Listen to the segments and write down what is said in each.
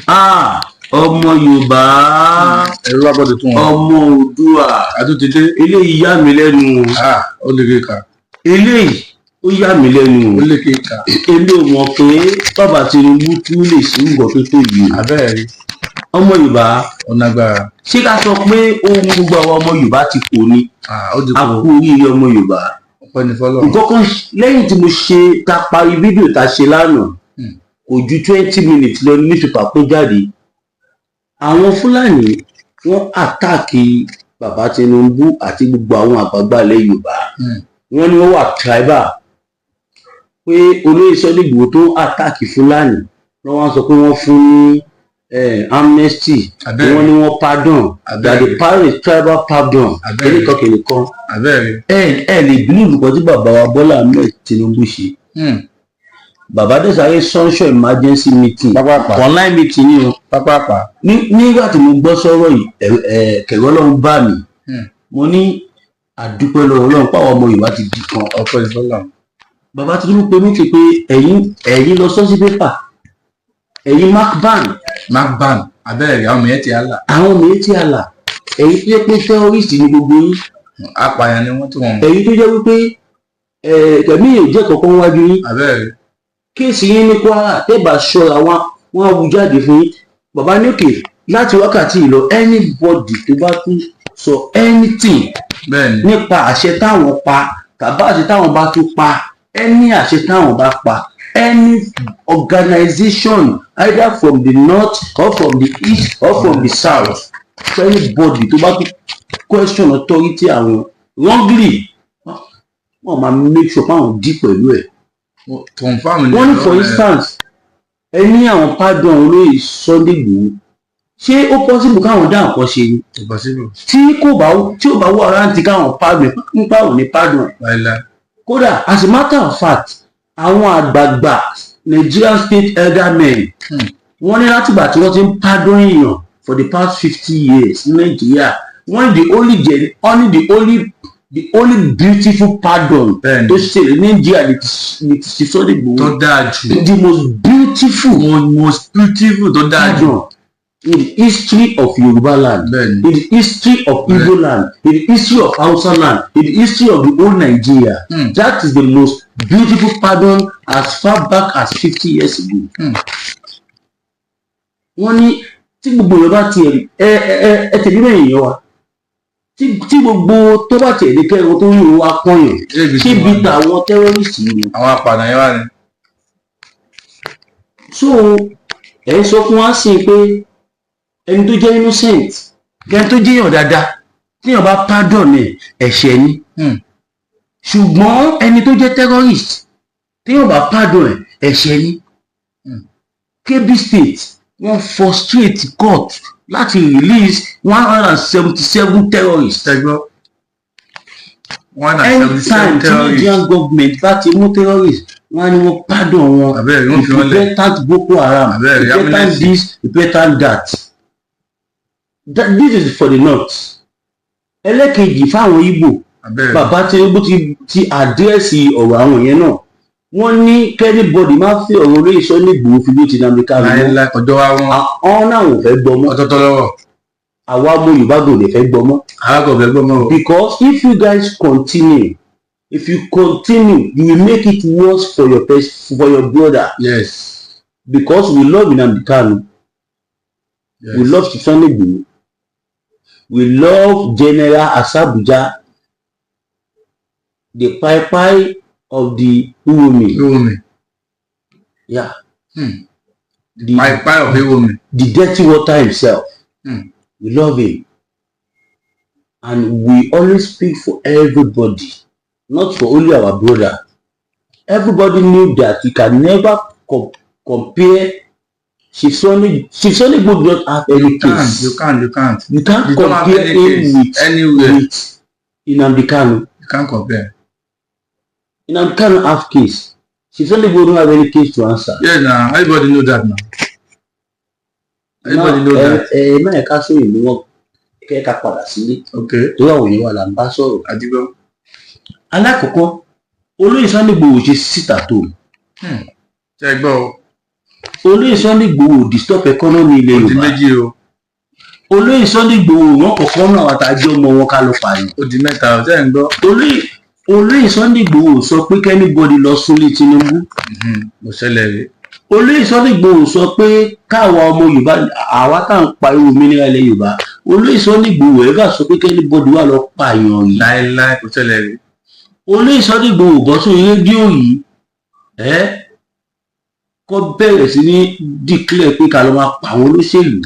Ah, ọmọ Yorùbá, Ẹ̀rọ wa gbọ́dọ̀ tún wọn. ọmọ Oòduà, Àtúntìdé. Eléyìí yà mí lẹ́nu o. Ah, ó lè kéka. Eléyìí ó yà mí lẹ́nu o. Ó lè kéka. Èmi ò mọ̀ pé bàbá Tinubu tún lè sí nǹkan tó tó yìí o. Abẹ́rẹ́ rí. Ọmọ Yorùbá, Ọ̀nà agbára. ṣé ká sọ pé ohun gbogbo àwọn ọmọ Yorùbá ti kò ní? Ah, ó ti A kú. kú oríire, ọmọ Yorùbá. Ọpẹ́ ní fọlọ́. Nǹkan kan, lẹ́yìn tí mo ṣe ta parí fídíò tá a ṣe lánàá, kò ju 20 minutes lọ ní newspaper tó jáde. Àwọn Fúlàní, wọ́n attack bàbá Tinubu àti gbogbo àwọn àgbààgbà ilẹ̀ Yorùbá. Wọ́n ní wọ́n wà tribal, pé olóyè Sunday Igboho tó attack Fúlàní, wọ́n wá sọ pé wọ́n fún ní amnesty. Abẹ́rẹ́. Wọ́n ní wọ́n pardon, that the pardon is tribal pardon. Abẹ́rẹ́. Kìnìkan kìnìkan. Abẹ́rẹ́. Ẹ lè believe nǹkan tí bàbá wa Bọ́lá Ahmed Tinubu ṣe. Bàbá dẹ́sàrẹ́ sanction emergency meeting, Pápápá. online meeting ni o. Pápápá. Nígbà tí mo gbọ́ sọ́rọ̀ yìí, ẹ ẹ kẹ̀rọ Ọlọ́run bá mi. Mo ní àdúpẹ́ lọ́wọ́ Ọlọ́run pàwọn ọmọ Yorùbá ti di kan. Ọpẹ́ ní fọlọ́. Bàbá Tinubu pé mí ti pé ẹ̀yin lọ sọ sí pépà, ẹ̀yin MACBAN. MACBAN, abẹ́rẹ́ rí, àwọn mìíràn ti àlà. Àwọn mìíràn tí a là, ẹ̀yin tó jẹ́ pé terrorist ni gbogbo yín. Apààyàn ni wọ́n tí wọ́n mọ̀. Ẹ̀yin tó jẹ́ wípé ẹ̀mí yóò jẹ́ kankan wájú yín. Abẹ́rẹ́ rí. Case yín ní Kwara, tẹ́bà ṣọ́ra, wọn wọn á wú jáde fún yín. Bàbá ní òkè láti wákàtí yìí lọ, anybody tó bá tún sọ anything Bẹ́ẹ̀ni. nípa àṣẹ táwọn pa tàbá àṣẹ táwọn bá tún pa, any àṣẹ táwọn bá pa, any organization, either from the north or from the east or from the south, anybody tó bá tún question authority àwọn wrongly, wọ́n máa make sure páwọn dí pẹ̀lú ẹ̀. Confirm ni. Wọ́n ní, for instance, ẹ ní àwọn pardon olóyè Sunday Igboho, ṣé ó possible káwọn dá nǹkan ṣe ni? Kò possible. Tí kò bá, tí ò bá wà rántí káwọn pardon nípa ò ní pardon. Láíláí. Kódà, as a matter of fact, àwọn àgbààgbà Nigerian state elder men, wọ́n ní látìgbà tí wọ́n ti ń pardon èèyàn for the past 50 years ní Nàìjíríà, wọ́n ní the only beautiful pardon tó ṣẹlẹ̀ ní Nàìjíríà ní ti ṣe Sunday Igboho. Tó dáa jù. The most beautiful Most beautiful, tó dáa jù. pardon in the history of Yoruba land, in the history of Igbo land, in the history of Hausa land, in the history of the whole Nigeria. That is the most beautiful pardon as far back as 50 years ago. Wọ́n ní tí gbogbo èèyàn bá tiẹ̀ ẹ tẹ̀lé mẹ́yìn yẹn wa, tí gbogbo tó bá tiẹ̀ lé kẹ́rin tó yìí wá pọ́nyàn, ṣé bí tàwọn terrorist yìí ni? Àwọn apànìyàn yẹn wà ní. So ẹ ń sọ fún wa sí pé ẹni tó jẹ́ innocent, ẹni tó jẹ́yàn dáadáa, tíyàn bá pardon ẹ̀, ẹ̀ṣẹ̀ ni. Ṣùgbọ́n ẹni tó jẹ́ terrorist, téèyàn bá pardon ẹ̀, ẹ̀ṣẹ̀ ni. Kebbi State, wọ́n frustrate court láti release 177 terrorists. Tẹgbọ́, 177 Anytime tí terrorists. Nigerian government bá ti mú terrorist, wọ́n á ní wọ́n pardon wọn. Abẹ́rẹ́, wọ́n fi wọ́n lẹ̀. Repentant Boko Haram, Abẹ́rẹ́, repentant amnesty. this, repentant that. This is for the north. Ẹlẹ́kejì, fáwọn Igbo, Abẹ́rẹ́. Bàbá Tinubu ti address ọ̀rọ̀ àwọn yẹn náà. Wọ́n ní kí anybody má fi ọ̀rọ̀ olóyè Sunday Igboho fi bí ti Nnamdi Kanu mọ́. Láíláí, ọjọ́ wa wọn. Àwọn náà ò fẹ́ gbọ́ mọ́. Ọ̀tọ̀ọ̀tọ̀ lọ́wọ́. Àwa ọmọ Yorùbá gò lè fẹ́ gbọ́ mọ́. Alákọ̀ọ́bẹ̀ fẹ́ gbọ́ mọ́ o. Because if you guys continue, if you continue, you will make it worse for your brother. Because we love Nnamdi Kanu. We love Sunday Igboho, we love General Asabuja, the pai of the Uromi. Uromi. Yeah. The Pai of Uromi. The dirty water himself. We love him and we always speak for everybody, not for only our brother. Everybody knew that you can never compare Chief Sunday. Chief Sunday Igboho do not have any You can't. case. You can't, you can't. You can't You don't have compare any him case with anywhere. with Nnamdi Kanu. You can't compare. Nnamdi Kanu have case. Chief Sunday Igboho don't have any case to answer. Yes na, everybody know that now. Everybody know ẹ that. Ẹ má yẹ ká sóyìn ní wọn kẹ́ ká padà sílé, torí àwọn èèyàn wà là ń bá sọ̀rọ̀. Àdìgbò. Alákọ̀ọ́kọ́, olóyè Sunday Igboho ṣe síta tó Ṣe é gbọ́ o. Olóyè Sunday Igboho disturb economy ilẹ̀ Ó di Yorùbá. méjì o. Olóyè Sunday Igboho, wọn kọ̀ọ̀kan náà àtàjọ ọmọ wọn ká lọ pààyàn. Ó di mẹ́ta o, sẹ́yìn gbọ́. Olóyè Sunday Igboho sọ pé kí anybody lọ súnlé Tinubu. Kò ṣẹlẹ̀ rí. Olóyè Sunday Igboho sọ pé káwa ọmọ Yorùbá, àwa tá à ń pariwo òmìnira ilẹ̀ Yorùbá, olóyè Sunday Igboho ẹ̀ bá sọ pé kí anybody wà lọ pààyàn yìí. Láéláé, kò ṣẹlẹ̀ rí. Olóyè Sunday Igboho bọ́ sórí rédíò yìí, ẹ́ kọ́ bẹ̀rẹ̀ sí ní declare pé ká lọ máa pa àwọn olóṣèlú,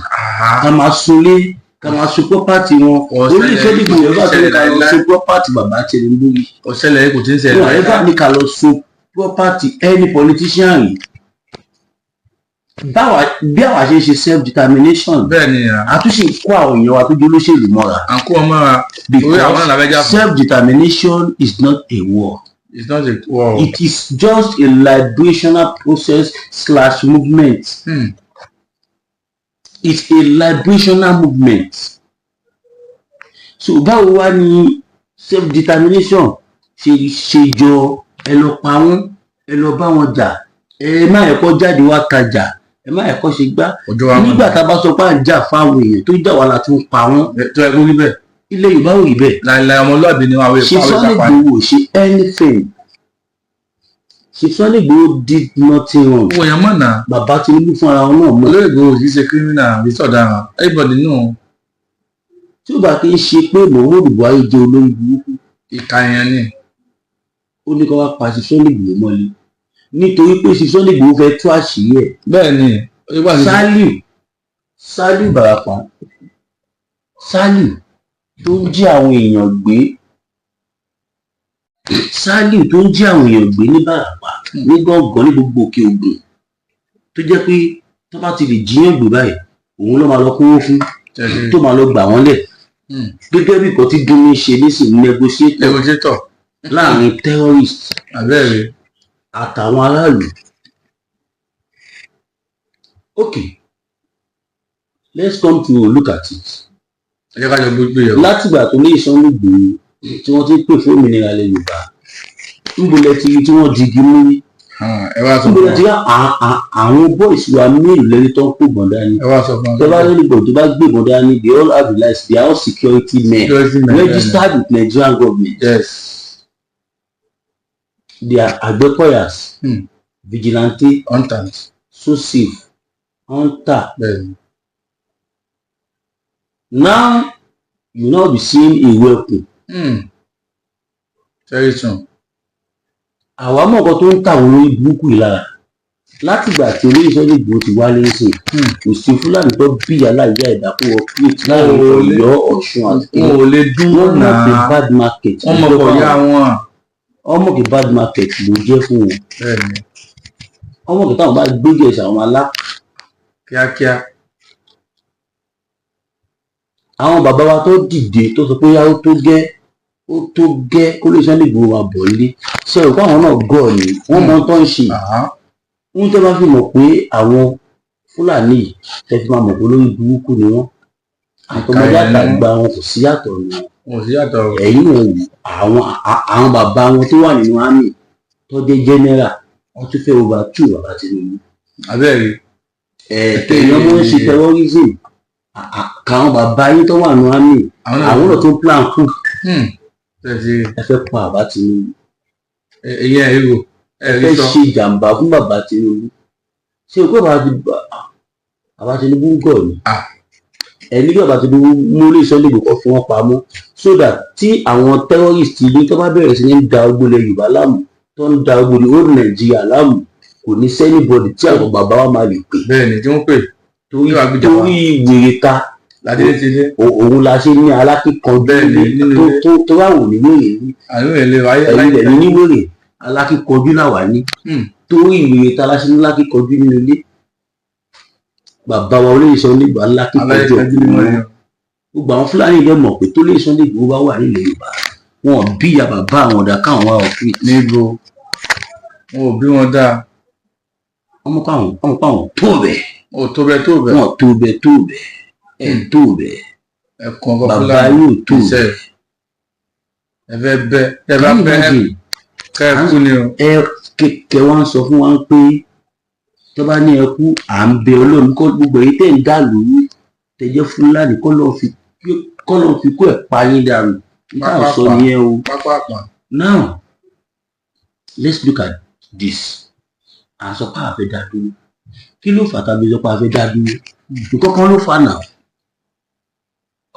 ká máa sunlé, ká máa sun property wọn. Kò Olóyè ṣẹlẹ̀ Sunday rí, Igboho ẹ̀ bá sọ pé ká lọ láéláé. sun property bàbá Tinubu yìí. Kò ṣẹlẹ̀ rí, kò tí ń ṣẹlẹ̀. Wọn ẹ̀ bá ní ká lọ sun property any politician yìí. Báwa bí àwa ṣe ń ṣe self determination, Bẹ́ẹ̀ ni. a tún sì ń kó àwọn èèyàn wa tó jẹ́ olóṣèlú mọ́ra. À ń kó ọmọ ra torí àwọn náà làbẹ́jà Because fún. self determination is not a war. It's not a war. It is just a liberational process slash movement. It's a liberational movement. So báwo wá ní self determination ṣe jọ ẹ lọ pa wọ́n, ẹ lọ bá wọn jà, ẹ má ẹ̀kọ́ jáde wá tajà, ẹ má ẹ̀kọ́ ṣe gbá? Ọjọ́ wa mọ̀. Nígbà tá a bá sọ pé à ń jà fáwọn èèyàn tó jà wá la tún pa wọ́n. Tó ẹ kó rí bẹ́ẹ̀. Ilẹ̀ Yorùbá ò rí bẹ́ẹ̀. Láéláé, ọmọlúwàbí ni wọn, àwọn Ṣe èèyàn Sunday ìsapá. Igboho ṣe anything? Ṣe Sunday Igboho did nothing wrong. Owó yẹn mọ̀ náà. Bàbá Tinubu fúnra wọn náà mọ̀. Olóyè Igboho kì í ṣe criminal, kì í ṣọ̀daràn, everybody know. Tí ó bá kí ń ṣe pé Muhammadu Buhari jẹ́ olórí burúkú, Ìka yẹn ni. ó ní kó wá pa ṣe Sunday Igboho mọ́lé nítorí pé ṣe Sunday Igboho fẹ́ tú àṣírí ẹ̀. Bẹ́ẹ̀ ni, ó wà ní. Saliu Ìbàràpá, Saliu tó ń jí àwọn èèyàn gbé, Saliu tó ń jí àwọn èèyàn gbé ní Ìbàràpá, ní Gángan, ní gbogbo Òkè Ògùn, tó jẹ́ pé tó bá ti lè jíyàn gbé báyìí, òun ló máa lọ kówó fún, tó máa lọ gbà wọ́n lẹ̀, gẹ́gẹ́ bí nǹkan tí Gumi ṣe nísìnyí, negotiator Negotiator. láàrin terrorist Abẹ́rẹ́. àtàwọn aráàlú. Okay, let's come to look at it. Ẹ jẹ́ ká jọ gbé yẹ̀wò. Látìgbà tó ní Sunday Igboho tí wọ́n ti ń pè fún òmìnira ilẹ̀ Yorùbá, níbo lẹ ti rí tí wọ́n digi mú rí? Ẹ wá sọ Níbo fún lẹ ti rí àwọn boys wa mélòó lẹ́ni tó ń kó ìbọn dání? Ẹ wá sọ fún Tẹ bá rí anybody tó bá gbé ìbọn dání, they all have the license, they are all security men Security men. registered with Nigerian government. They are Àgbẹ̀kọ̀yàs, vigilante, Hunters. So safe hunter. Bẹ́ẹ̀ ni. Now you now be seeing a weapon. Very soon. Àwa mọ̀ nǹkan tó ń tà wọ́n lórí burúkú yìí lára. Látìgbà tí olóyè Sunday Igboho ti wálé ń sìn, kò sí Fúlàní tó bí ìyá ìyá ẹ̀dá kó operate láàrin Wọn ò lè- Ọ̀yọ́, Ọ̀ṣun àti Wọn ò lè dúró wọ́n mọ̀ pé náà. bad market Wọ́n mọ̀ pọ̀ yá wọn. Wọ́n mọ̀ pé bad market ló jẹ́ fún wọn. Bẹ́ẹ̀ ni. Wọ́n mọ̀ pé táwọn bá gbé gẹ̀ẹ́sì àwọn alá Kíákíá. Àwọn bàbá wa tó dìde tó sọ pé ó tó gẹ́, ó tó gẹ́, kó lè Sunday Igboho máa bọ̀ nílé, ṣe rò pé àwọn náà gọ̀ ni? Wọ́n mọ tó ń ṣe. Ohun tó bá fi mọ̀ pé àwọn Fúlàní yìí, tẹ́ fi máa mọ̀ pé olórí burúkú ni wọ́n, àtọmọdé Ìkà ẹni. àtàgbà wọn, kò sí yàtọ̀ nù wọn. Wọn ò sí yàtọ̀ o. Ẹ̀yìn náà wò àwọn àwọn bàbá wọn tó wà nínú army tó jẹ́ general, wọ́n tún fẹ́ overthrow bàbá Tinubu. Abẹ́rẹ́. Ẹ̀ẹ́dẹ̀yàn mọ́ ń ṣe terrorism, káwọn bàbá yín tó wà nínú army, àwọn náà tó ń plan coup. Tẹ̀sí. Ẹ fẹ́ pa bàbá Tinubu. Ìyẹn èrò. Ẹ Ẹ̀rí fẹ́ sọ. ṣe ìjàmbá fún bàbá Tinubu. Ṣé o pé bàbá Tinubu ń gọ̀ ni? Ẹni kí bàbá Tinubu mú lè Sunday Igboho kọ́ fún wọn pamọ́, so that tí àwọn terrorist yìí tó bá bẹ̀rẹ̀ sí ní da ogbó ilẹ̀ Yorùbá láàmú, tó ń da ogbó ní old Nàìjíríà láàmú, kò ní sí anybody tí àwọn bàbá wa máa lè pè. Bẹ́ẹ̀ ni, tí wọ́n pè. Torí Yóò wá gbìjà wa. torí wèrè ta Ládé ti dé. Òun la ṣe ní alákìkanjú. Bẹ́ẹ̀ ni, nínú tó ilé. tó wà wò ní wèrè ní. Àánú èlé wáyé. Ẹ̀yin lẹ̀ ní wèrè, alákìkanjú làwà ní. Torí wèrè ta la ṣe ní alákìkanjú nínú ilé. Bàbá wa olóyè Sunday Igboho, alákìkanjú Alákìkanjú ni wọ́n yàn. Gbogbo àwọn Fúlàní ilẹ̀ mọ̀ pé tó lè Sunday Igboho bá wà nílẹ̀ Yorùbá, wọn bí ìyá bàbá àwọn ọ̀dà káwọn wá ọ̀fìn. Níbo? Wọn ò bí wọn dáa. Wọn mọ̀ káwọn, wọn mọ̀ káwọn tó bẹ̀. Wọn ò tó bẹ́ẹ̀ tó bẹ́ẹ̀. Wọn tó bẹ̀ tó bẹ̀ ẹ̀ tó bẹ̀. Ẹ̀kọ́ ọkọ̀ Bàbá Fúlàní. yóò tó Iṣẹ́. Ẹ fẹ́ bẹ́. Ẹ bá Can you bẹ́ imagine? kẹ́ ẹ kú ni o. Ẹ kẹkẹ wá ń sọ fún wa pé Tó bá ní ẹ kú, à ń bẹ Ọlọ́run kọ́ gbogbo èyí tẹ̀ ń dà lóru, tẹ̀ jẹ́ Fúlàní, kọ́ lọ́ọ́ fi kó ẹ̀ pa yín dànù. Níta sọ nìyẹn o. Pápápá. Now let's look at this. À ń sọ pé a fẹ́ dá dúró. Kí ló fà tàbí sọ pé a fẹ́ dá dúró? Nǹkan kan ló fà náà.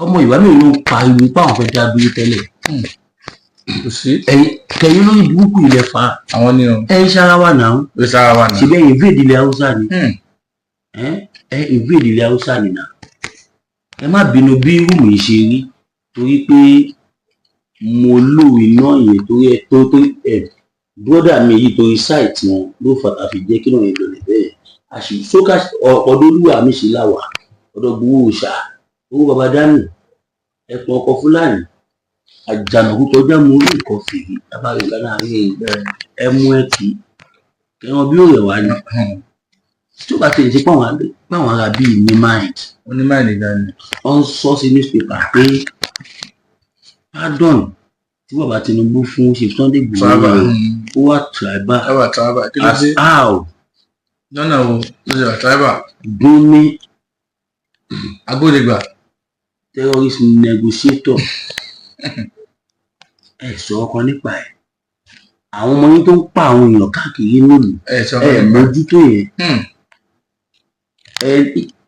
Ọmọ ìwà mi ló ń pariwo pé àwọn fẹ́ dá dúró tẹ́lẹ̀. Kò sí. Ẹ̀yin kẹyìn lórí burúkú ilẹ̀ fa. Àwọn ni o. Ẹ ń ṣara wa náà. Ó sára wa nà. Síbẹ̀ invade ilẹ̀ Haúsá ni. Ẹ invade ilẹ̀ Haúsá ni náà. Ẹ má bínú bí room yìí ṣe rí, torí pé mo lò iná yẹn, torí ẹ tó ẹ brother mi yìí, torí site wọn ló fà tá a fi jẹ́ kí náà yẹn lọlẹ̀ bẹ́ẹ̀. Àṣì sókà ọ̀dọ̀ olúwa mi ṣe láwà, ọ̀dọ̀ gbowó òòṣà, owó baba dání, ẹ̀pọ̀n ọkọ̀ Fúlàní, àjànàkú kọjá mo rí nǹkan fìrí abáyọ̀ká láàrin ẹmu ẹtì ẹran bí ó rẹ̀ wá ni. Tí ó bá tẹ̀lé ṣe páwọn ará bíi ní mind. Ó ní mind gan ni. Wọ́n ń sọ sí newspaper pé pardon tí bàbá Tinubu fún Chief Sunday Igboho Tribal. ó wà tribal. Tribal, tribal, kí ló As dé? how? Lọ́nà wo ló ṣe wà tribal? Gumi. Agbódegbà. Terrorist negotiator. Ẹ sọ ọkàn nípa ẹ, àwọn ọmọ yín tó ń pa àwọn èèyàn káàkiri nílùú. Ẹ sọ. Ẹ mójútó yẹn.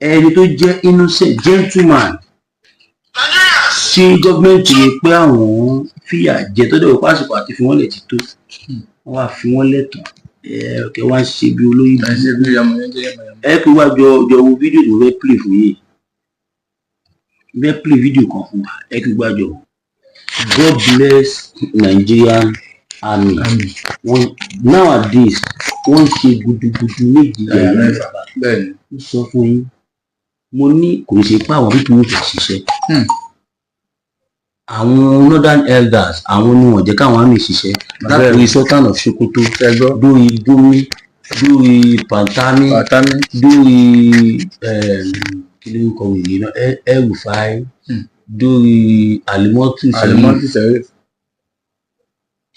Ẹni tó jẹ́ innocent gentleman tí gọ́ọ̀mẹ̀ntì rí pé àwọn fìyà jẹ, tó dẹ̀ wò pásìkò àti fi wọ́n lẹ̀ ti tó, wọ́n wá fi wọ́n lẹ̀tàn. Ẹ kẹ wá ń ṣe bí olóyè. Ẹ ṣe bí yamọ yẹn jẹ yamọ yamọ. Ẹ kí wá jọ jọ wo fídíò tó fẹ́ play fún yìí, fẹ́ play fídíò kan fún wa. Ẹ kí wá jọ. God bless Nigerian Army. Wọ́n nowadays, wọ́n ń ṣe gudugudu méjì. Yàyà yàyà mẹ́fà. mẹ́fà. Bẹ́ẹ̀ ni. Ó sọ fún yín, mo ní kò ṣe pé àwọn people yóò fẹ́ ṣiṣẹ́. Àwọn northern elders, àwọn ni wọ́n jẹ́ káwọn army ṣiṣẹ́, látòrí Sultan of Sokoto, Ṣe gbọ́. dórí Gumi, dórí Pantami, Pàtàmì. dórí kí ló ń kọ wèrè náà, El-Rufai, dórí Alimotu. Àlùmọ́tì sẹ́rí.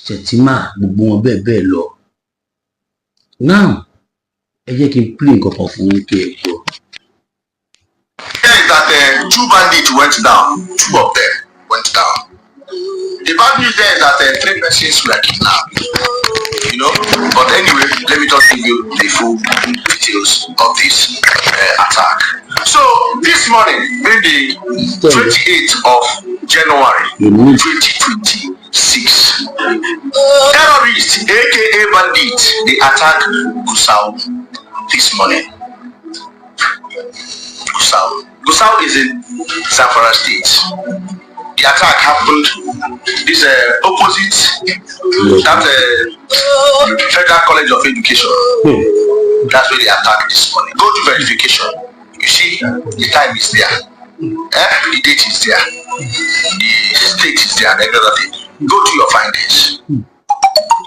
Shettima, gbogbo wọn bẹ́ẹ̀ bẹ́ẹ̀ lọ. Now ẹ jẹ́ kí n play nǹkan kan fún yín kí ẹ gbọ́. Here is that two bandits went down. Two of them went down. The bad news there is that three persons were kidnapped. But anyway, let me just give you the full details of this attack. So this morning, being the 28th of January, Èmi 2026, terrorists, aka bandits, they attack Gusau this morning. Gusau. Gusau is in Zamfara State. The attack happened this opposite that Federal College of Education. That's where they attacked this morning. Go to verification. You see, the time is there. Eh? The date is there. The state is there and every other thing. Go to your findings.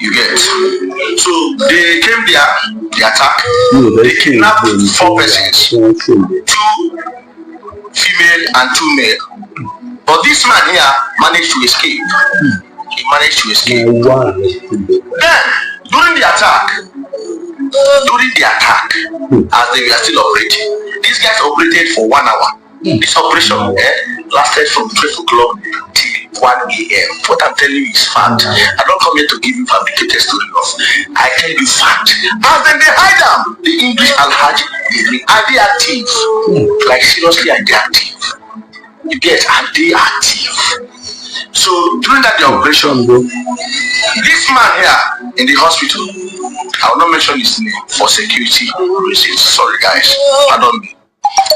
You get. So they came there, they attack. Mi ò fẹ́ They kidnapped four persons, tí wọ́n ṣò lẹ̀. Two female and two male. But this man here managed to escape. He managed to escape. Máa wá àrẹ tó lẹ̀. Then, during the attack, as they were still operating, these guys operated for one hour. This operation lasted from 12 o'clock till 1 a.m. What I'm telling you is fact. I don't come here to give you fabricated story of. I tell you fact. As then they hide them, the English Al-Hajj, they ring. Are they active? Like seriously, are they active? You get, are they active? So during that the operation, this man here in the hospital, I will not mention his name for security reasons. Sorry guys, pardon me.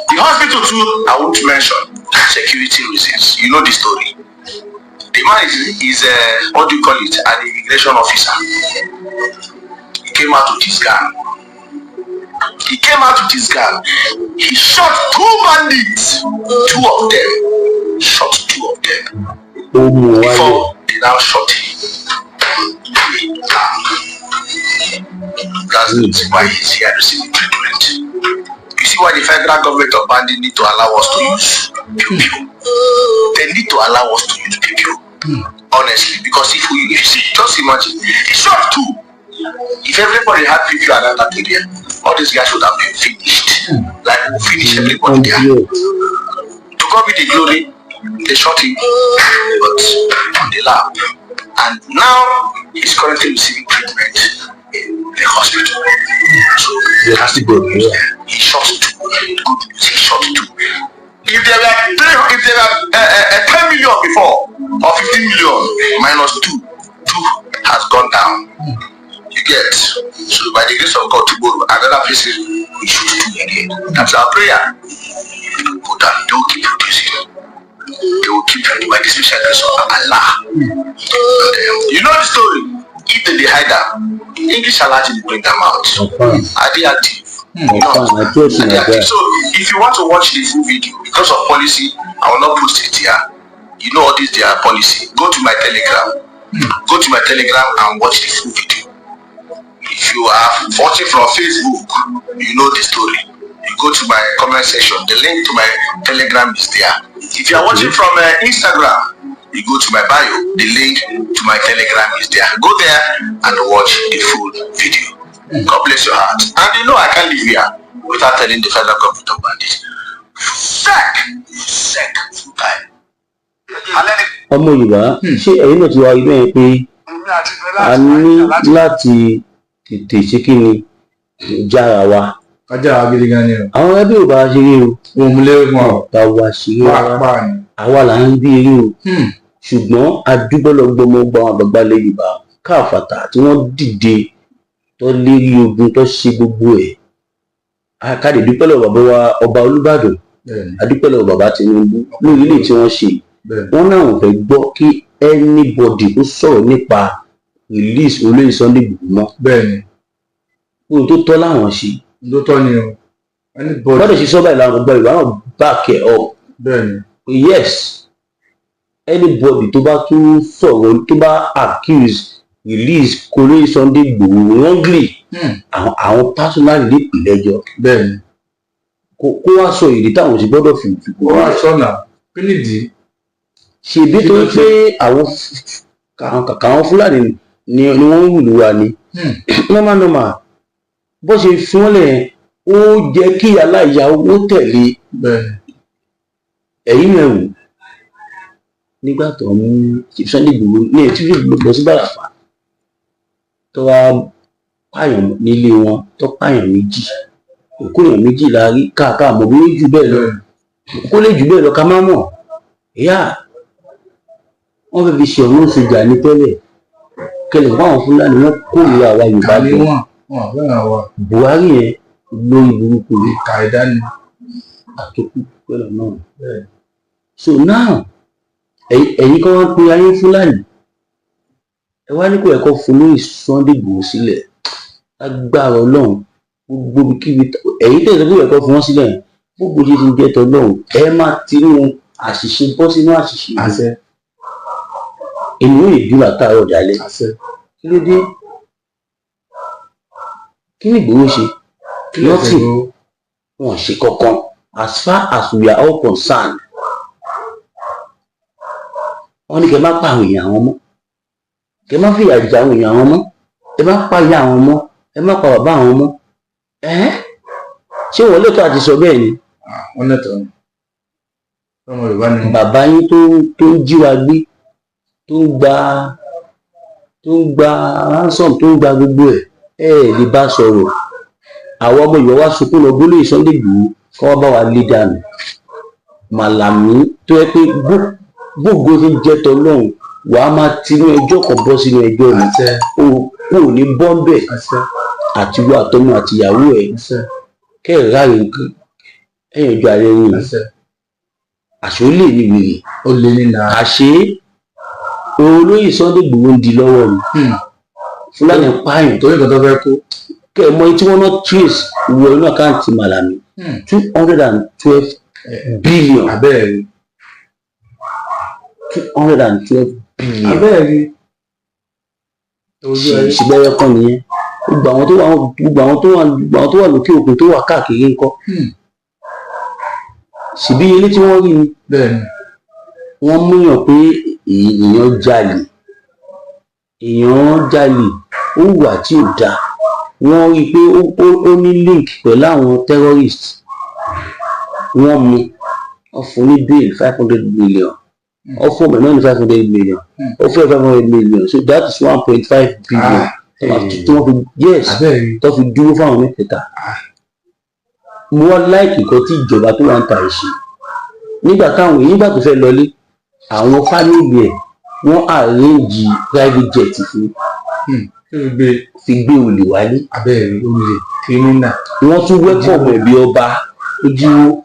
The hospital too, I won't mention, security reasons. You know the story. The man is a, what do you call it? An immigration officer. He came out with his gun. He came out with his gun. He shot two bandits. Two of them. Shot two of them Ó mú ọ wálé. Before they now shot him. That's why he's here receiving treatment. You see why the federal government of bandit need to allow us to use pew pew. They need to allow us to use pew pew. Honestly, because if you see, just imagine, he shot two. If everybody had PPO around that area, all these guys would have been finished. Like, we'll finish everybody there. To God be the glory, they shot him, but on the lap. And now he's currently receiving treatment in the hospital. So that's the good news. He shot two. Good news, he shot two. If there were three, if there were 10 million before or 15 million, minus two, two has gone down. You get. So by the grace of God, tomorrow another person will shoot two again. That's our prayer. Go down. They will keep producing. They will keep by the special grace of Allah. And you know the story. If they dey hide am, English Alhaji dey bring them out. Confirm. Are they active? No. Confirm. I trust Are you, they my active? guy. So if you want to watch the full video, because of policy, I will not post it here. You know all this their policy. Go to my Telegram. Go to my Telegram and watch the full video. If you are watching from Facebook, you know the story. You go to my comment section. The link to my Telegram is there. If you are watching from Instagram, you go to my bio. The link to my Telegram is there. Go there and watch the full video. God bless your heart. And you know I can't leave here without telling the federal government of bandits. Sec, sec, full time. Ọmọ Yorùbá, ṣé ẹ̀yin náà ti wá rí bẹ́ẹ̀ pé a ní láti tètè ṣe kí ni, jára wa? Kájà gidi gan ni o. Àwọn ẹbí ò bá wa ṣeré o. Wọn mú lérè fún wa o. Bá wa ṣeré rárá. Pàápàá ni. Àwa là ń bí eré o, ṣùgbọ́n a dúpẹ́ lọ gbọmọgbọ àwọn àgbààgbà ilẹ̀ Yorùbá káàfàtà tí wọ́n dìde tó lérí ogun tó ṣe gbogbo ẹ̀. A ká lè dúpẹ́ lọ́wọ́ bàbá wa ọba Olúbàdàn. A dúpẹ́ lọ́wọ́ bàbá Tinubu lórí ilé tí wọ́n ṣe. Wọ́n náà wọ́n fẹ́ gbọ́ kí anybody kó sọ̀rọ̀ nípa release olóyè Sunday Igboho mọ́. Ohun tó tọ́ láwọn ṣe. Tó tọ́ ni o, anybody. Wọ́n lè ṣe sọ́bà ìlànà gbogbo ìwà náà back ẹ̀ up. Yes, anybody tó bá tún sọ̀rọ̀, tó bá accuse release olóyè Sunday Igboho wrongly, àwọn personally lè pè lẹ́jọ́. Kó wá sọ èdè táwọn sì gbọ́dọ̀ fi Ó wá sọ̀nà, kí nìdí? Ṣèbí tó ń pé àwọn kàkà àwọn Fúlàní ni wọ́n ń wùlú wa ni. Normal normal, bó ṣe fi wọ́n lẹ̀, ó jẹ́ kí aláìyá owó tẹ̀lé. Ẹ̀yìn rẹ̀ wò nígbà tó ń mú Chief Sunday Igboho ní ẹ̀ tí yóò lọ sí Bàràpá, tó wá pààyàn nílé wọn, tó pààyàn méjì, òkú èèyàn méjì la rí káàká mọ̀ bí ó jù bẹ́ẹ̀ lọ, kó lè jù bẹ́ẹ̀ lọ, ká má mọ̀. Ìyá wọ́n fẹ́ fi ṣe ọ̀run sójà ní tẹ́lẹ̀ kẹlẹ̀ fún àwọn Fúlàní, wọn kórìíra àwa Yorùbá Kàní gan. wọn wọn fẹ́ràn wa. Buhari yẹn lórí burúkú ni. Ìka ẹ̀dá ni. Àtòkù pẹ̀lú náà. So now, ẹ̀yin kan wá ń pe ayé Fúlàní, ẹ wá ní kò ẹ̀kọ́ fún lórí Sunday Igboho sílẹ̀. Agbára Ọlọ́run, gbogbo ibikíbi ẹ̀yin tẹ̀sán pé ẹ̀kọ́ fún wọn sílẹ̀, gbogbo ṣe ti ń jẹ́ tọ́lọ́run, ẹ má tinú àṣìṣe bọ́ sínú àṣìṣe. Àṣẹ. Ènìyàn lè dúró àtàárọ̀ dálẹ́. Àṣẹ. Kí ló dé? Kí ni Ìgbòho ṣe? Kí ló ṣe? Nothing. Ìgbòho? Wọn ṣe kankan as far as we are all concerned. Wọn ní kẹ́ má pa àwọn èèyàn àwọn mọ́, kẹ́ má fìyà jẹ àwọn èèyàn àwọn mọ́, ẹ má pa ìyá àwọn mọ́, ẹ má pa bàbá àwọn mọ́. Ẹ ṣé wọn lóòótọ́ àti sọ bẹ́ẹ̀ ni? Ah, wọ́n lẹ́tọ̀ọ́ ni, ọmọ Yorùbá ni wọ́n. Bàbá yín tó ń jí wa gbé, tó ń gba ransom, tó ń gba gbogbo ẹ̀, ẹ ẹ̀ lè bá sọ̀rọ̀. Àwọn ọmọ Yorùbá wá sunkún lọ gbólóyè Sunday Igboho kọ́ wá bá wa lé dànù Màlàmí tó yẹ pé gbogbo ti jẹ́ tọlọ́hun, wàá máa tinú ẹjọ́ kan bọ́ sínú ẹjọ́ ni. Àṣẹ. O kò ní bọ́ńbẹ̀. Àṣẹ. Àtiwọ́ àtọmọ àtìyàwó ẹ̀. Àṣẹ. Kẹ́ ẹ̀ ráre ẹ̀yìn ọjọ́ alẹ́ yìí. Àṣẹ. Àṣé ó lè ní wèrè. Ó lé ní nà. Àṣé olóyè Sunday Igboho ń di lọ́wọ́ ni Fúlàní pààyàn. Torí nǹkan tó fẹ́ kó. Kẹ́ ẹ̀ mọ etí wọn náà trace wọ inú account Màlàmí, 212 billion. Abẹ́ẹ̀ rí. 212 billion. Abẹ́ẹ̀ rí. Ojú ẹ. Ṣùgbọ́n ẹyọ kan nìyẹn. Gbogbo àwọn tó wà lókè òkun, tó wà káàkiri ńkọ́? Ṣèbí ilé tí wọ́n rí ni. Wọ́n múyàn pé èèyàn jalè, èèyàn jalè. Ó hùwà tí ò dáa. Wọ́n rí i pé ó ní link pẹ̀lú àwọn terrorists. Wọ́n mú, wọ́n fún ní bail 500 million. Wọ́n fún ọmọ náà ní 500 million. Ó fẹ́ 500 million, so that is 1.5 billion. Tí wọ́n fi, yes, Abẹ́rẹ́. tó fi dúró fáwọn mẹ́tẹ̀ẹ̀ta. Mo wá like nǹkan tí ìjọba tó wà ń ta ẹ̀ ṣe nígbà táwọn, nígbà tó fẹ́ lọlé, àwọn family ẹ̀ wọ́n arrange private jet fún Tó fi gbé. Fi gbé olè wálé. Abẹ́rẹ́, olè, criminal. Wọ́n tún welcome ẹ̀ bí ọba. Ó jíwó.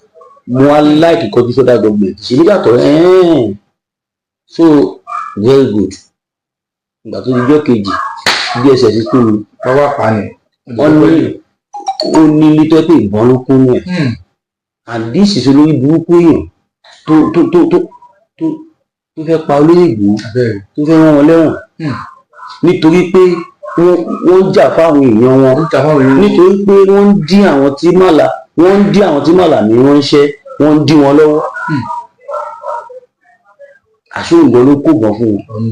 Mo wá like nǹkan tí federal government ṣe nígbà tó so very good. Ìgbà tó di ọjọ́ kejì, DSS tún mi. Wọ́n wá pa ni. Wọ́n ní ó ní lítọ́ pé ìbọn ló kún ní ẹ̀. And this is olórí burúkú èèyàn tó fẹ́ pa olóyè Ìgbòho, Abẹ́rẹ́. tó fẹ́ rán wọn lẹ́wọ̀n nítorí pé wọ́n ń jà fáwọn èèyàn wọn, Wọ́n ń jà fáwọn èèyàn. nítorí pé wọ́n ń dí àwọn tí màlà ní ránṣẹ́, wọ́n ń dí wọn lọ́wọ́. Àṣé òǹgbọ́n ló kó bọ̀ fún wọn.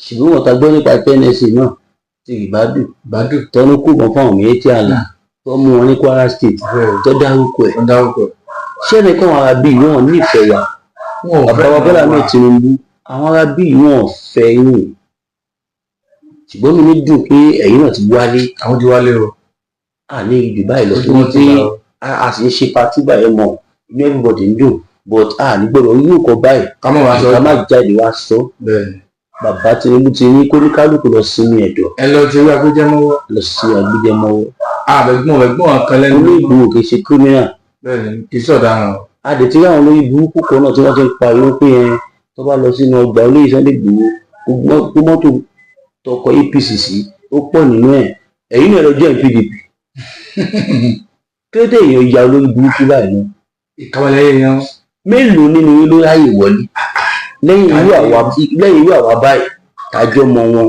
Ṣùgbọ́n wọ́n ta gbọ́ nípa TNSA náà ti Ribadu. Ìbádùn. Tó ní kó bọ̀ fún àwọn méjì àlà tó mú wọn ní Kwara State, tó dárúkọ ẹ̀. Wọ́n dárúkọ. Ṣé ẹnì kan, ará bíi wọn nífẹ̀ẹ́ wa. Wọn ò Bàbá wa fẹ́ Bọ́lá wa. Ahmed Tinubu, àwọn ará bíi wọn ò fẹ́ yín, ṣùgbọ́n mi ní dùn pé ẹ̀yin náà ti wálé. Àwọn ti wálé o. Àní jù báyìí lọ. Ojú wọn ti pé là o. A sì ń ṣe party báyìí mọ̀, inú everybody ń dùn, but a ní gbọ́dọ̀ irú nǹkan báyìí Ká mọ̀ wá sọ. ká má jáde wá sọ. Bẹ́ẹ̀ni. Bàbá Tinubu ti ní kóníkálukú lọ sinmi ẹ̀dọ̀. Ẹ lọ ti rí agbẹjẹmọ́wọ́. Lọ sí agbẹjẹmọ́wọ́. Àbẹ̀gbọ́n ẹ̀gbọ́n kan lẹ́nu. Olóyìnbó kì í ṣe criminal. Bẹ́ẹ̀ni, kì í sọ̀daràn o. A dẹ̀ ti rí àwọn olórí burúkú kan náà tí wọ́n ti ń pariwo pé ẹ tó bá lọ sínú ọgbà olóyè Sunday Igboho, kó mọ́tò tọkọ APC sí, ó pọ̀ nínú ẹ̀. Ẹ̀yin náà lọ join PDP. Kí ló dé èèyàn ya olórí burúkú báyìí náà? Ìkàwé yẹn. Mélòó nínú yín ló ráyè wọlé lẹ́yìn irú àwa báyìí tájọ́ mọ wọn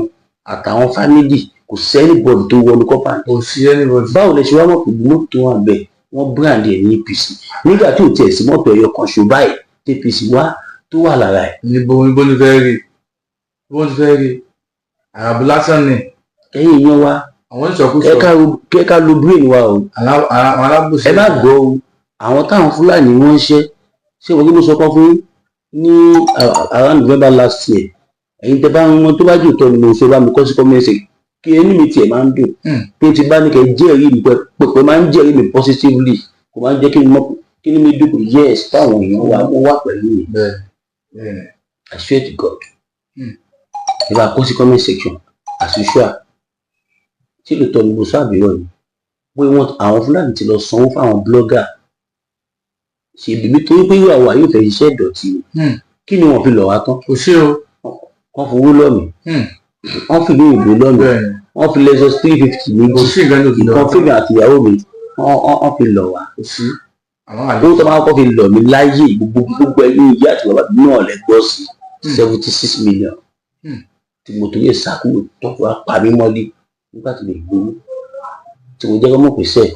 àtàwọn family? Kò sí anybody tó wọnú compound. Kò sí anybody. Báwo lẹ ṣe wá mọ̀ pé mọ́tò tó wà bẹ́ẹ̀, wọ́n brand ẹ̀ ní APC, nígbà tí ò tiẹ̀ sí mọ́tò ẹyọ kan ṣo báyìí tí APC wá tó wà lára ẹ̀? Níbo ni fẹ́ rí, bó ti fẹ́ rí, àràbù lásán ni. Ẹ̀yin èèyàn wa, Àwọn ìsọkúsọ. ẹ ká lo brain wa o. Àwọn alábòsí. Ẹ má gbọ́ o. Àwọn táwọn Fúlàní wọ́n ń ṣẹ́ ṣé wọ́n kí mo sọ kọ́ fún yín ní around November last year. Ẹ̀yin tẹ́ bá ń wọn tó bá jù tọ́ ni mo sọ, bá mi kọ́ sí comment section kí ẹni mi tiẹ̀ máa ń dùn pé tí bá ní kẹ́ jẹ́rìí mi pẹ̀pẹ̀, máa ń jẹ́rìí mi positively, kò máa ń jẹ́ kí n mọ̀ kí ni mi dùn pé yes, táwọn èèyàn wa wọ́n wà pẹ̀lú mi. bẹ́ẹ̀ bẹ́ẹ̀ I swear to God. Ẹ bá kọ́ sí comment section as usual, tí lóòótọ́ ni mo sọ àbíyọ̀ ni pé wọ́n, àwọn Fúlàní ti lọ sanwó fáwọn blogger ṣèbí nítorí pé ìwà wa yóò fẹ́ ṣiṣẹ́ ìdọ̀tí ni. Kí ni wọ́n fi lọ̀ wá tán? Kò sí o. Wọ́n fowó lọ̀ mí, wọ́n fi ìlú òyìnbó lọ̀ mí, wọ́n fi Lexus 350 Kò méjì, sí nǹkan tó fi lọ. ìkan fíìmù àti ìyàwó mi, wọ́n fi lọ̀ wá. Kò sí àwọn Owó àlejò. tó máa kọ́ fi lọ̀ mí láyé, gbogbo gbogbo ẹni ìyá àti bàbá náà lẹ gbọ́ sí 76 million tí mo torí ẹ̀ sá kúrò, tó fi wá pa mí mọ́lé nígbà tí mo gbowó tí mo jẹ́ kọ́ mọ̀ pé sẹ́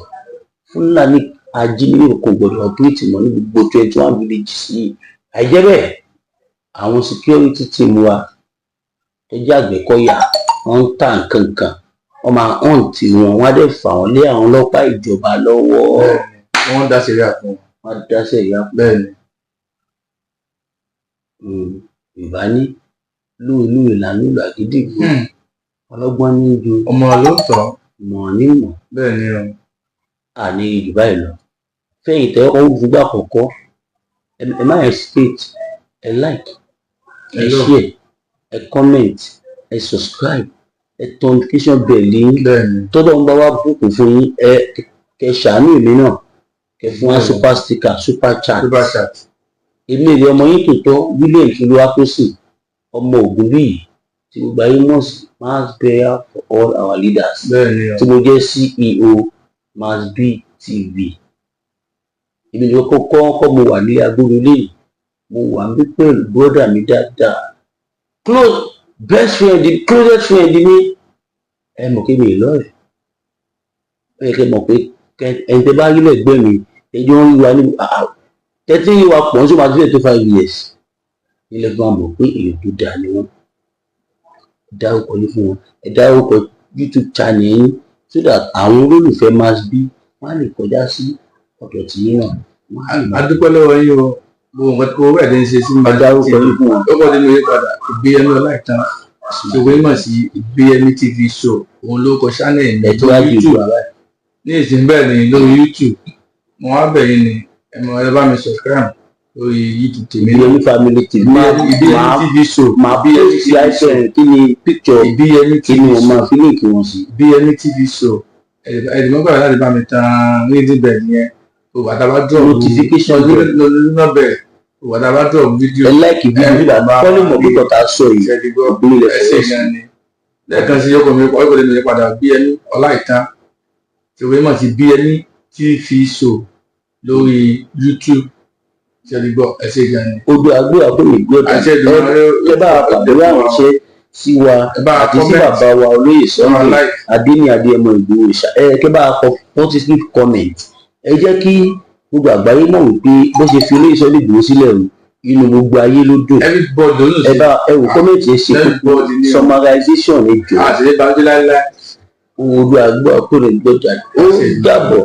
Fúlàní ajínigbé kò gbọdọ̀ operate mọ́ ní gbogbo 21 villages yìí. Àìjẹ́ bẹ́ẹ̀, àwọn security team wa tó jẹ́ Àgbẹ̀kọ̀yà, wọ́n ń tà nǹkan kan, wọ́n máa hunt wọn, wọ́n á dẹ̀ fà wọ́n lé àwọn ọlọ́pàá ìjọba lọ́wọ́. Bẹ́ẹ̀ni, wọ́n dá sẹ̀ríà fún wọn. Wọ́n á dá sẹ̀ríà. Yorùbá ní lóòlóòlù là ń lùlù àgídìgbò, ọlọ́gbọ́n ní ju Ọmọ ló ń tọ́. Mọ̀ ní mọ̀. Bẹ́ẹ̀ ni o. Àní jù báyìí lọ. Fẹ́yìn tẹ́ ọ́ gbogbo àkọ́kọ́, ẹ má hesitate, ẹ like, ẹ Ẹ lọ. share, ẹ comment, ẹ subscribe, ẹ tẹ notification bell yín. Tọ́dọ̀ ń bá wá bùkún fún yín, ẹ kẹ ṣàánú èmi náà, kẹ fún wa super sticker, super chat. Super chat. Èmi èrè ọmọ yín tòótọ́, William Olúwatósìn ọmọ Ògúnbíyì, tí gbogbo ayé mọ̀ sí Mass Prayer for All Our Leaders, bẹ́ẹ̀ ni o. tí mo jẹ́ CEO Mass B TV. Èmi ni kọ́kọ́ kọ́ mo wà ní agbóhùn lẹ́yìn, mo wà ní pẹ̀lú brother mi dáadáa, close best friend, the closest friend mi. Ẹ mọ̀ kí mi ì lọ́rẹ̀ẹ́, ó yẹ kí ẹ mọ̀ pé ẹni tẹ́ bá rí lẹ́gbẹ̀ẹ́ mi, ẹjọ́ ń rí wa ní tẹ́tí rí wa pọ̀ ń sọ ma tó fẹ́ tó 5 years nílẹ̀ fún wa, mọ̀ pé èèyàn tó dáa ni wọ́n. Ẹ dárúkọ yín fún wọn, ẹ dárúkọ YouTube channel yín, so that àwọn olólùfẹ́ Mass B, wọ́n á lè kọjá sí ọ̀dọ̀ tiyín náà, wọ́n á lè A dúpẹ́ lọ́wọ́ yín o. Gbogbo nǹkan owó ẹ̀ ń ṣe sí ẹ dárúkọ yín fún wọn. Ó kọ́ nínú yín padà, Ìgbéyẹmí Ọláìtàn, ṣòwò mọ̀ sí Ìgbéyẹmí TV Show, òun ló kọ channel mi Ẹ tó wá ju YouTube. ìlú àbáyé. Ní ìsìn bẹ́ẹ̀ ni lórí YouTube. Mo wá bẹ̀ yín ni, ẹ mọ ẹ bá mi subscribe lórí YouTube tèmi. Ìbíyẹmí Family TV. Ìbíyẹmí Máa TV Show. Máa post icon, kí ni picture Ìbíyẹmí kí TV ni wọ́n Show. máa fi link wọn sí. Ìbíyẹmí TV Show. Ẹ̀ẹ́dẹ̀mọ́gbà láti bá mi tan ringing bell yẹn, òwò àtàbà drop Notification bell. Notification bell, òwò àtàbà drop video. Ẹ like video nígbà kọ́lé mọ̀ pé kọ́ta sọ yìí Ṣẹ́dígbọ́ ìpínlẹ̀ ẹ ṣe fọwọ́ sí. gan ni. Lẹ́ẹ̀kan sí, ọkọ̀ mi ọkọ̀ mi padà, Bíyẹmí Ọláìtàn, ṣòwò mọ̀ sí Bíyẹmí TV Show lórí YouTube. Ṣẹ́dígbọ́, ẹ ṣe gan ni. Odò àgbéyà kò ní gbọ́dọ̀. Àṣẹ ìdùnnú. Ẹ bá a pàdé ránṣẹ́ sí wa Ẹ bá a àti sí comment. bàbá wa olóyè Ẹ bá a Sunday like. Adéní Adéyẹmọ Ìgbòho ṣá. Ẹ kẹ́ bá a kọ positive comment. Ẹ jẹ́ kí gbogbo àgbáyé mọ̀ wípé bó ṣe fi olóyè Sunday Ìgbòho sílẹ̀ o, inú gbogbo ayé ló dùn. Everybody ló ń Ẹ bá ẹ wò, comment ẹ ṣe kókó. Everybody ni o. Summarization, ẹ jọ̀ọ́. Àti ní bàjẹ́ láíláí. Odò àgbéyà kò ní gbọ́dọ̀, ó dàbọ̀.